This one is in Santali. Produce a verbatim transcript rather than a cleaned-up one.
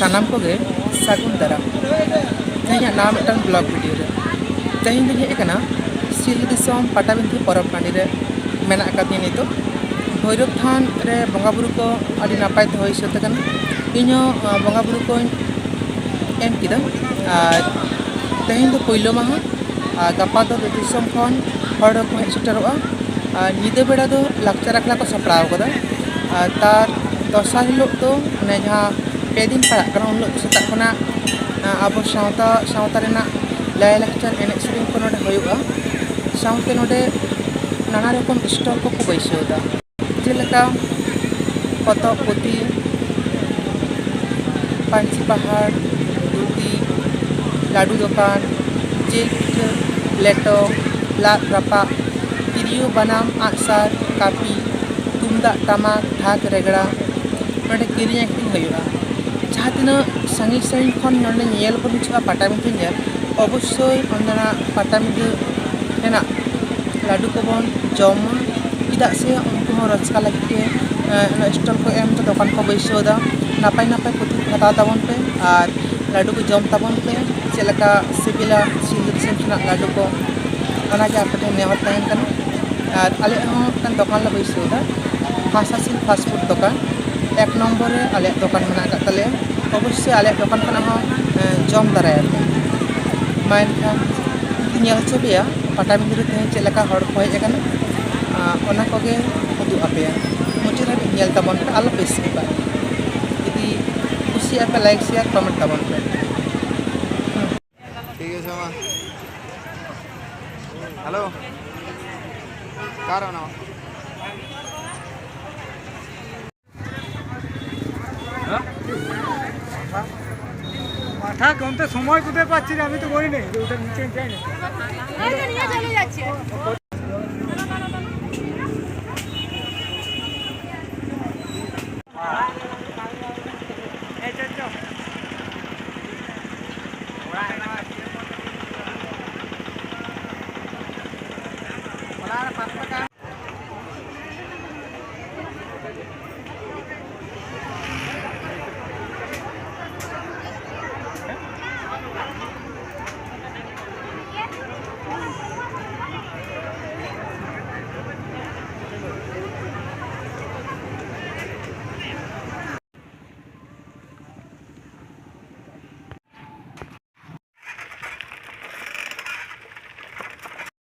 ᱥᱟᱱᱟᱢ ᱠᱚᱜᱮ ᱥᱟᱹᱜᱩᱱ ᱫᱟᱨᱟᱢ᱾ ᱛᱮᱦᱮᱧᱟᱜ ᱱᱟᱣᱟ ᱢᱤᱫᱴᱟᱝ ᱵᱞᱚᱜ ᱵᱷᱤᱰᱤᱭᱳ ᱨᱮ᱾ ᱛᱮᱦᱮᱧ ᱫᱚᱧ ᱦᱮᱡ ᱟᱠᱟᱱᱟ ᱥᱤᱞᱫᱟᱹ ᱫᱤᱥᱚᱢ ᱯᱟᱴᱟᱵᱤᱸᱫᱷᱟᱹ ᱯᱚᱨᱚᱵᱽ ᱴᱟᱺᱰᱤ ᱨᱮ ᱢᱮᱱᱟᱜ ᱟᱠᱟᱫᱤᱧᱟ ᱱᱤᱛᱚᱜ᱾ ᱵᱷᱳᱭᱨᱳᱵ ᱛᱷᱟᱱ ᱨᱮ ᱵᱚᱸᱜᱟ ᱵᱩᱨᱩ ᱠᱚ ᱟᱹᱰᱤ ᱱᱟᱯᱟᱭ ᱛᱮ ᱦᱩᱭ ᱥᱟᱹᱛ ᱟᱠᱟᱱᱟ᱾ ᱤᱧᱦᱚᱸ, ᱟᱸ, ᱵᱚᱸᱜᱟ ᱵᱩᱨᱩ ᱠᱚᱧ ᱮᱢ ᱠᱮᱫᱟ᱾ ᱟᱨ ᱛᱮᱦᱮᱧ ᱫᱚ ᱯᱳᱭᱞᱳ ᱢᱟᱦᱟ, ᱟᱨ ᱜᱟᱯᱟ ᱫᱚ ᱫᱤᱥᱚᱢ ᱠᱷᱚᱱ ᱦᱚᱲ ᱦᱚᱸᱠᱚ ᱦᱮᱡ ᱥᱮᱴᱮᱨᱚᱜᱼᱟ᱾ ᱟᱨ ᱧᱤᱫᱟᱹ ᱵᱮᱲᱟ ᱫᱚ ᱞᱟᱠᱪᱟᱨ ᱟᱠᱷᱲᱟ ᱠᱚ ᱥᱟᱯᱲᱟᱣ ᱠᱟᱫᱟ᱾ ᱟᱨ ᱛᱟᱨ ᱫᱚᱥᱟᱨ ᱦᱤᱞᱳᱜ ᱫᱚ ᱚᱱᱮ ᱡᱟᱦᱟᱸ ᱯᱮ ᱫᱤᱱ ᱯᱟᱲᱟᱜ ᱠᱟᱱᱟ, ᱩᱱ ᱦᱤᱞᱳᱜ ᱫᱚ ᱥᱮᱛᱟᱜ ᱠᱷᱚᱱᱟᱜ, ᱟᱸ, ᱟᱵᱚ ᱥᱟᱶᱛᱟ, ᱥᱟᱶᱛᱟ ᱨᱮᱱᱟᱜ ᱞᱟᱭᱼᱞᱟᱠᱪᱟᱨ ᱮᱱᱮᱡ ᱥᱮᱨᱮᱧ ᱠᱚ ᱱᱚᱰᱮ ᱦᱩᱭᱩᱜᱼᱟ᱾ ᱥᱟᱶᱛᱮ ᱱᱚᱰᱮ ᱱᱟᱱᱟ ᱨᱚᱠᱚᱢ ᱥᱴᱚᱞ ᱠᱚᱠᱚ ᱵᱟᱹᱭᱥᱟᱹᱣ ᱮᱫᱟ᱾ ᱡᱮᱞᱮᱠᱟ ᱯᱚᱛᱚᱵ ᱯᱩᱛᱷᱤ, ᱯᱟᱹᱧᱪᱤ ᱯᱟᱦᱟᱲ, ᱫᱷᱩᱛᱤ, ᱞᱟᱹᱰᱩ ᱫᱚᱠᱟᱱ, ᱡᱤᱞ ᱯᱤᱴᱷᱟᱹ, ᱞᱮᱴᱚ, ᱞᱟᱫ ᱨᱟᱯᱟᱜ, ᱛᱤᱨᱭᱳ, ᱵᱟᱱᱟᱢ, ᱟᱜᱼᱥᱟᱨ, ᱠᱟᱹᱯᱤ, ᱛᱩᱢᱫᱟᱜ ᱴᱟᱢᱟᱠ, ᱰᱷᱟᱠ ᱨᱮᱜᱽᱲᱟ ᱱᱚᱰᱮ ᱠᱤᱨᱤᱧ ᱟᱹᱠᱷᱨᱤᱧ ᱦᱩᱭᱩᱜᱼᱟ᱾ ᱡᱟᱦᱟᱸ ᱛᱤᱱᱟᱹᱜ ᱥᱟᱺᱜᱤᱧ ᱥᱟᱺᱜᱤᱧ ᱠᱷᱚᱱ ᱱᱚᱰᱮ ᱧᱮᱧᱮᱞ ᱵᱚᱱ ᱦᱤᱡᱩᱜᱼᱟ ᱯᱟᱴᱟᱵᱤᱸᱫᱷᱟᱹ ᱧᱮᱞ, ᱚᱵᱚᱥᱥᱳᱭ ᱚᱸᱰᱮᱱᱟᱜ ᱯᱟᱴᱟᱵᱤᱸᱫᱷᱟᱹ ᱨᱮᱱᱟᱜ ᱞᱟᱹᱰᱩ ᱠᱚᱵᱚᱱ ᱡᱚᱢ ᱢᱟ, ᱪᱮᱫᱟᱜ ᱥᱮ ᱩᱱᱠᱩ ᱦᱚᱸ ᱨᱳᱡᱽᱜᱟᱨ ᱞᱟᱹᱜᱤᱫ ᱜᱮ, ᱮ, ᱚᱱᱟ ᱥᱴᱚᱞ ᱠᱚ ᱮᱢ ᱫᱟ, ᱫᱚᱠᱟᱱ ᱠᱚ ᱵᱟᱹᱭᱥᱟᱹᱣ ᱫᱟ᱾ ᱱᱟᱯᱟᱭ ᱱᱟᱯᱟᱭ ᱯᱩᱛᱷᱤ ᱠᱚ ᱦᱟᱛᱟᱣ ᱛᱟᱵᱚᱱ ᱯᱮ ᱟᱨ ᱞᱟᱹᱰᱩ ᱠᱚ ᱡᱚᱢ ᱛᱟᱵᱚᱱ ᱯᱮ᱾ ᱪᱮᱫ ᱞᱮᱠᱟ ᱥᱤᱵᱤᱞᱟ ᱥᱤᱞᱫᱟᱹ ᱫᱤᱥᱚᱢ ᱥᱮᱱᱟᱜ ᱞᱟᱹᱰᱩ ᱠᱚ, ᱚᱱᱟᱜᱮ ᱟᱯᱮ ᱴᱷᱮᱱ ᱱᱮᱦᱚᱨ ᱛᱟᱦᱮᱱ ᱠᱟᱱᱟ᱾ ᱟᱨ ᱟᱞᱮᱭᱟᱜ ᱦᱚᱸ ᱢᱤᱫᱴᱟᱝ ᱫᱚᱠᱟᱱ ᱞᱮ ᱵᱟᱹᱭᱥᱟᱹᱣ ᱫᱟ, ᱦᱟᱥᱟ ᱥᱤᱞ ᱯᱷᱟᱥᱴ ᱯᱷᱩᱰ ᱫᱚᱠᱟᱱ᱾ ᱮᱠ ᱱᱚᱢᱵᱚᱨ ᱨᱮ ᱟᱞᱮᱭᱟᱜ ᱫᱚᱠᱟᱱ ᱢᱮᱱᱟᱜ ᱟᱠᱟᱫ ᱛᱟᱞᱮᱭᱟ᱾ ᱚᱵᱚᱥᱥᱳᱭ ᱟᱞᱮᱭᱟᱜ ᱫᱚᱠᱟᱱ ᱠᱷᱚᱱᱟᱜ ᱦᱚᱸ, ᱮ, ᱡᱚᱢ ᱫᱟᱨᱟᱭᱟᱯᱮ᱾ ᱢᱟ ᱮᱱᱠᱷᱟᱱ ᱤᱧ ᱧᱮᱞ ᱦᱚᱪᱚ ᱯᱮᱭᱟ ᱯᱟᱴᱟᱵᱤᱸᱫᱷᱟᱹ ᱨᱮ ᱛᱮᱦᱮᱧ ᱪᱮᱫ ᱞᱮᱠᱟ ᱦᱚᱲ ᱠᱚ ᱦᱮᱡ ᱟᱠᱟᱱᱟ, ᱟᱨ ᱚᱱᱟ ᱠᱚᱜᱮ ᱩᱫᱩᱜ ᱟᱯᱮᱭᱟ᱾ ᱢᱩᱪᱟᱹᱫ ᱦᱟᱹᱵᱤᱡ ᱧᱮᱞ ᱛᱟᱵᱚᱱ ᱯᱮ, ᱟᱞᱚ ᱯᱮ ᱥᱠᱤᱯᱟ᱾ ᱡᱩᱫᱤ ᱠᱩᱥᱤᱭᱟᱜᱼᱟ ᱯᱮ, ᱞᱟᱭᱤᱠ, ᱥᱮᱭᱟᱨ, ᱠᱚᱢᱮᱱᱴ ᱛᱟᱵᱚᱱ ᱯᱮ᱾ ᱴᱷᱤᱠ ᱟᱪᱷᱮ, ᱢᱟ᱾ হ্যালো, কার নাম? পাঠা, কোনটা সময় কোথায় পাচ্ছি না, আমি তো বলি নেই যে ওটা নিচে যাই না। এই তো নিয়ে চলে যাচ্ছে।